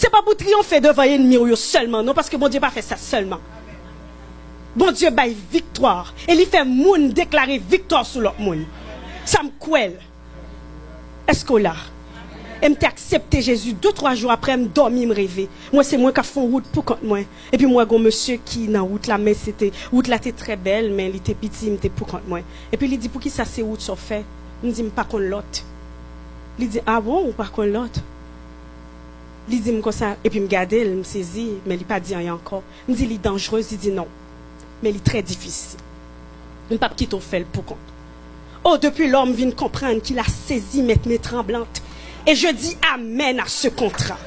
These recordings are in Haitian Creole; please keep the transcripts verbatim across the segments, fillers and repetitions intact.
Se pa pou triyonfe devan ènmi w yo sèlman, non, paske Bondye pa fè sa sèlman. Bondye bay viktwa, e li fè moun deklare viktwa sou lòt moun. Sa m kwè l. Èske w la? E m te aksepte Jezi, de, twa jou apre, m dòmi, m reve. Mwen, se mwen k ap fè yon wout pou kont mwen. Epi m wè gon mesye ki nan wout la, men se te, wout la te trè bèl, men li te piti, m te pou kont mwen. Epi li di, "Poukisa se wout sa w fè?" M di, "M pa konn lòt." Li di, "A bon, ou pa konn lòt?" Li di m konsa, epi m gade l, m sezi, men li pa di anyen ankò. M di, "Li danjrez?" Li di, "Non, men li trè difisil. M p ap kite w fè l pou kont." Oh, depi lò, m vin konprann qu'il a saisi mes mains tremblantes. Et je dis amen à ce contrat.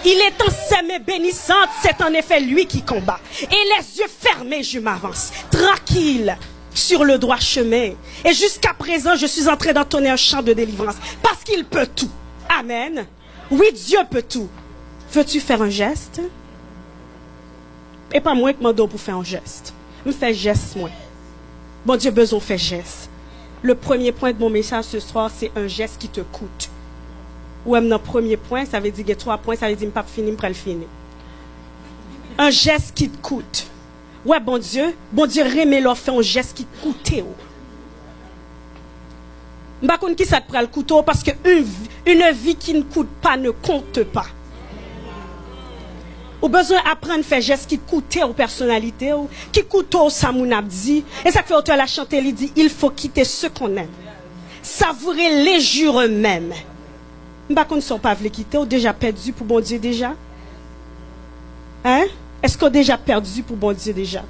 Il est en ses mains bénissantes, c'est en effet lui qui combat. Et les yeux fermés, je m'avance, tranquille, sur le droit chemin. Et jusqu'à présent, je suis en train d'entonner un chant de délivrance. Parce qu'il peut tout. Amen. Oui, Dieu peut tout. Veux-tu faire un geste? E pa mwen k mande w pou fè yon jès. M fè jès mwen. Bondye bezwen w fè jès. Le premier point de mon message ce soir, c'est un geste qui te coûte. Ou wè m nan premye pwen, sa vle di gen twa pwen, sa vle di m p ap fini, m pral fini. Un geste qui te coûte. Wè Bondye, Bondye renmen lè w fè yon jès ki koute w. M pa konn kisa k pral koute w, paske une, une vie qui ne coûte pas ne compte pas. Ou bezwen aprann fè jès ki koute w, pèsonalite w, ki koute w, sa moun ap di. E sa k fè otè la chante, li di, "Il faut quitter ce qu'on aime, savourer les jours même." M pa konn si w pa vle kite, w deja pèdi pou Bondye deja. Hein? Èske w deja pèdi pou Bondye deja?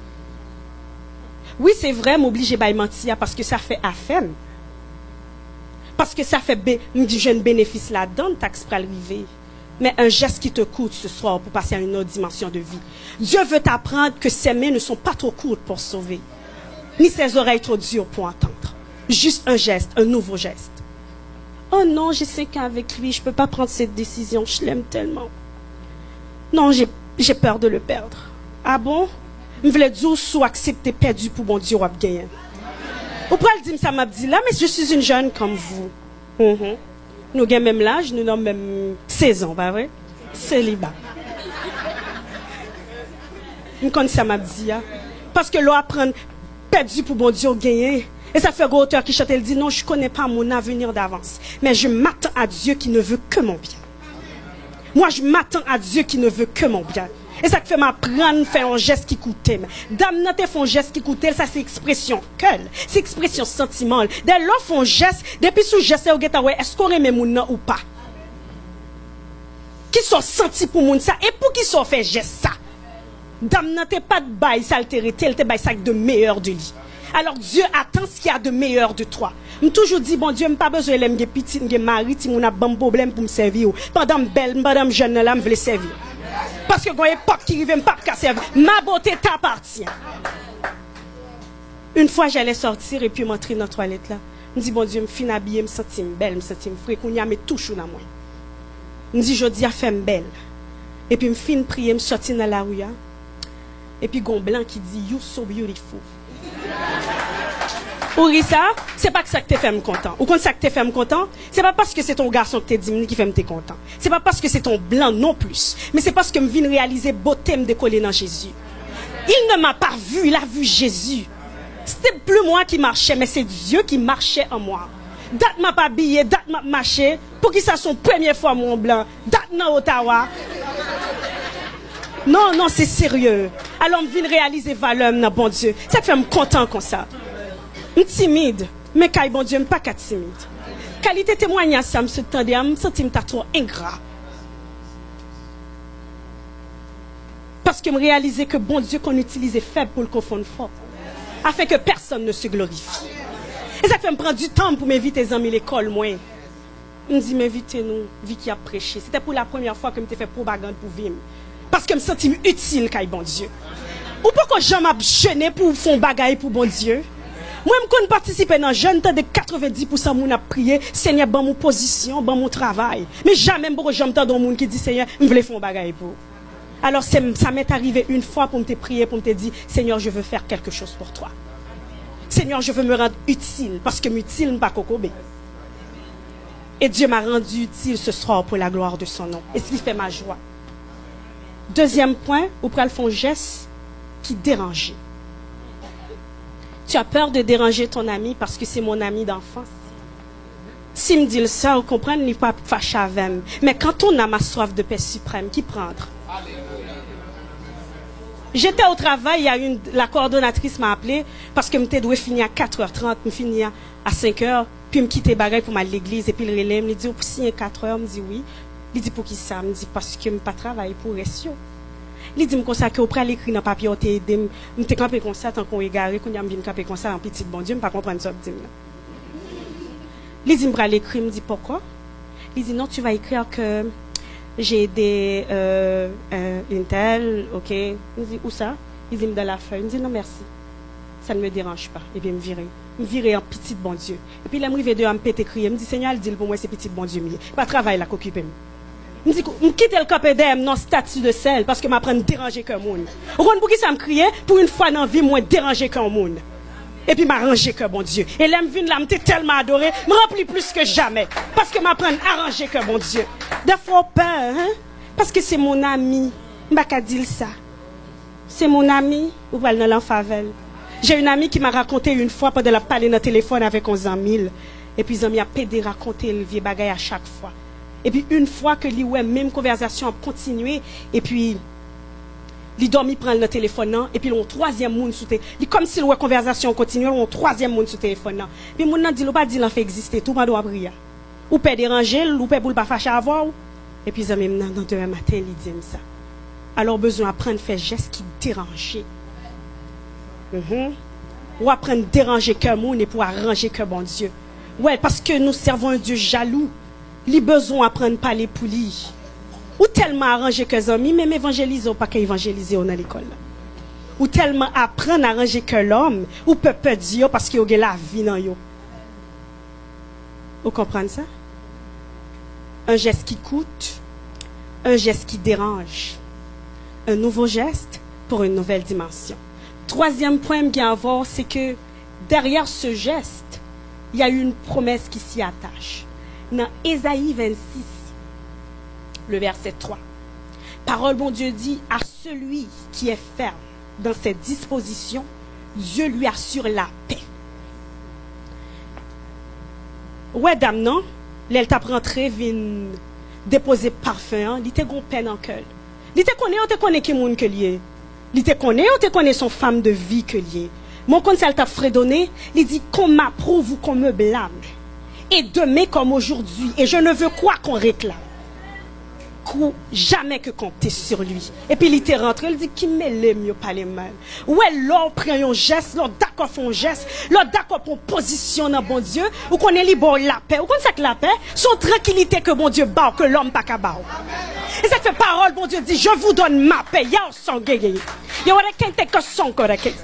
Wi, se vre, m oblije bay manti a paske sa fè afè m. Paske sa fè be-, m di jwenn benefis ladan l, taks pral rive. Men un geste qui te coûte ce soir pour passer à une autre dimension de vie. Dieu veut t'apprendre que ses mains ne sont pas trop courtes pour sauver, ni ses oreilles trop dures pour entendre. Juste un geste, un nouveau geste. Oh non, j'ai cinq ans avec lui, je peux pas prendre cette décision, je l'aime tellement. Non, j'ai, j'ai peur de le perdre. Ah bon? M vle di w, si w aksepte pèdi pou Bondye, w ap genyen. Ou pral di m sa m ap di la, men je suis une jeune comme vous. Mhm. Nou gen menm laj, nou nan menm sezon, pa vre? Seliba. M konn sa m ap di a. Paske lè w aprann pèdi pou Bondye, w genyen. E sa fè gon otè ki chante, l di, "Non, je connais pas mon avenir d'avance, mais je m'attends à Dieu qui ne veut que mon bien. Moi, je m'attends à Dieu qui ne veut que mon bien." E sa k fè m aprann fè yon jès ki koute m. Dam nan te fè yon jès ki koute l, sa se ekspresyon kè l, se ekspresyon santiman l. Dayè, lè w fè yon jès, depi sou jès la, yo gentan wè èske w renmen moun nan ou pa. Kisa w santi pou moun sa? E poukisa w fè jès sa? Dam nan te pa t bay sa l te rete, l te bay sa k de meyè de li. Alors Dieu attend ce qu'il y a de meilleur de toi. M toujou di Bondye, m pa bezwen lè m gen pitit, m gen mari, timoun ap ban m pwoblèm pou m sèvi w. Pandan m bèl, pandan m jèn nan la, m vle sèvi w. Paske gon epòk ki rive, m p ap ka sèvi. Ma beauté t'appartient. Une fois j'allais sortir epi m antre nan twalèt la. M di Bondye, m fin abiye, m santi m bèl, m santi m fre. Kounye a met touch ou nan mwen. M di jodi a fè m bèl. Epi m fin priye, m sòti nan lari a. Epi gon blan ki di, "You so beautiful." Ou ri sa? Se pa sa k te fè m kontan. Ou konn sa k te fè m kontan? Se pa paske se te yon gason ki te di m li ki fè m te kontan. Se pa paske se te yon blan non plis. Men se paske m vin reyalize bote m dekole nan Jezi. Il ne m'a pas vu, il a vu Jésus. Se te pli mwen ki mache, men se Dye ki mache an mwen. Dat m ap abiye, dat m ap mache. Poukisa se yon premye fwa m wè yon blan? Dat nan Ottawa. Non, non, se serye. Alò, m vin reyalize valè m nan Bondye. Sa k fè m kontan konsa. M timid, men kay Bondye, m pa ka timid. Kalite temwayaj sa m sot tande a, m santi m ta twò engra. Paske m reyalize ke Bondye konn itilize fèb pou l konfonn fò, afin que personne ne se glorifie. E sa k fè m pran di tan m pou m envite zanmi lekòl mwen. M di, "M envite nou, Vicky ap preche." Se te pou la premyè fwa ke m te fè pwopagand pou vi m. Paske m santi m itil kay Bondye. Ou poko janm ap jene pou w fè yon bagay pou Bondye? Mwen, m konn patisipe nan jèn, tande katrevendis pousan moun ap priye, "Senyè, ban m yon pozisyon, ban m yon travay." Men jamè m poko janm tande yon moun ki di, "Senyè, m vle fè yon bagay pou ou." Alò, se, sa m'est arrivé une fois pou m te priye, pou m te di, "Seigneur, je veux faire quelque chose pour toi. Seigneur, je veux me rendre utile, paske m itil, m pa kokobe." Et Dieu m'a rendu utile ce soir pour la gloire de son nom. Et ce qui fait ma joie. Dezyèm pwen, ou pral fè yon jès ki deranje. Tu as peur de déranger ton ami parce que c'est mon ami d'enfance. Si m di l sa, ou konprann, li p ap fache avè m. Mais quand ton âme a soif de paix suprême, qui prendre? J'étais au travail, il y a une, la coordonnatrice m'a appelé parce que m te dwe fini a quatre heures trente, m fini a, a cinq heures, puis m kite bagay pou m al legliz, epi l rele m, li di, "Ou pou siyen quatre heures?" M di, "Wi." Li di, "Poukisa?" M di, "Paske m pa travay pou rès yo." Li di m konsa ke ou pral ekri nan papye, ou te ede m. M te kanpe konsa, tankou yon egare, kounye a m vin kanpe konsa, an pitit Bondye, m pa konprann sa w ap di m nan. Li di m pral ekri, m di poko. Li di non, tu vas écrire que j'ai aidé euh, euh, une telle, ok. M di ou sa? Li di m dans la feuille. M di non, merci. Ça ne me dérange pas. Epi m vire. M vire an pitit Bondye. Epi lè m rive deyò, m pete kriye. M di Senyè, al di l pou mwen se pitit Bondye m ye. E pa travay la k okipe m. M di, m kite l kanpe dèyè m nan stati de sèl, paske m aprann deranje kè moun. Ou konn poukisa m kriye? Pou yon fwa nan vi m, mwen deranje kè yon moun. Epi m aranje kè Bondye. E lè m vin la, m te tèlman adore, m ranpli plis ke jamè. Paske m aprann aranje kè Bondye. Dèfwa w pè, hein? Paske se mon ami. M pa ka di l sa. Se mon ami, ou pral nan lanfè avè l. J'ai une amie qui m'a raconté une fois pandan l ap pale nan telefòn avèk yon zanmi l. Epi zanmi a pede rakonte l vye bagay a chak fwa. Epi yon fwa ke li wè menm konvèsasyon ap kontinye, epi li dòmi pran l nan telefòn nan, epi l wè yon twazyèm moun sou te, li kòmsi l wè konvèsasyon an kontinye, l wè yon twazyèm moun sou telefòn nan. Epi moun nan di l, ou pa di lanfè egziste tou pandan w ap ri a. Ou pè deranje l, ou pè pou l pa fache avè w. Epi zanmi m nan, nan demen maten, li di m sa. Alò, w bezwen aprann fè jès ki deranje. Mhm. Ou aprann deranje kè moun epi w aranje kè Bondye. Wè, paske nous servons un Dieu jaloux. Li bezwen w aprann pale pou li. Ou tèlman aranje kè zanmi, menm evanjelize w pa ka evanjelize yo nan lekòl la. Ou tèlman aprann aranje kè lòm, ou pè pèdi yo paske yo gen lavi nan yo. Ou konprann sa? Un geste qui coûte, un geste qui dérange. Un nouveau geste pour une nouvelle dimension. Twazyèm pwen m gen avè w, se ke derrière ce geste, il y a une promesse qui s'y attache. Nan Ezayi vennsis, le verset twa, pawòl Bondye di, à celui qui est ferme dans ses dispositions, Dieu lui assure la paix. Ou wè dam nan, lè l t ap rantre vin depoze pafen an, li te gon pè nan kè l. Li te konnen, yo te konnen ki moun ke l ye. Li te konnen, yo te konnen se yon femme de vie ke l ye. Men w konn sa l t ap fredone? Li di, qu'on m'approuve ou qu'on me blâme. Et demain comme aujourd'hui, et je ne veux quoi qu'on réclame. Kou, jamais que compter sur lui. Epi li te rantre, li di, ki mele m yo pale mal. Ou wè, lè w pran yon jès, lè w dakò fè yon jès, lè w dakò pran yon pozisyon nan Bondye, ou konnen li ba w lapè. Ou konn sa k lapè? Se yon trankilite ke Bondye ba w, ke lòm pa ka ba w. E sa k fè pawòl Bondye di, je vous donne ma paix. Y a w son gege. Yo wè kente ke son kore ke.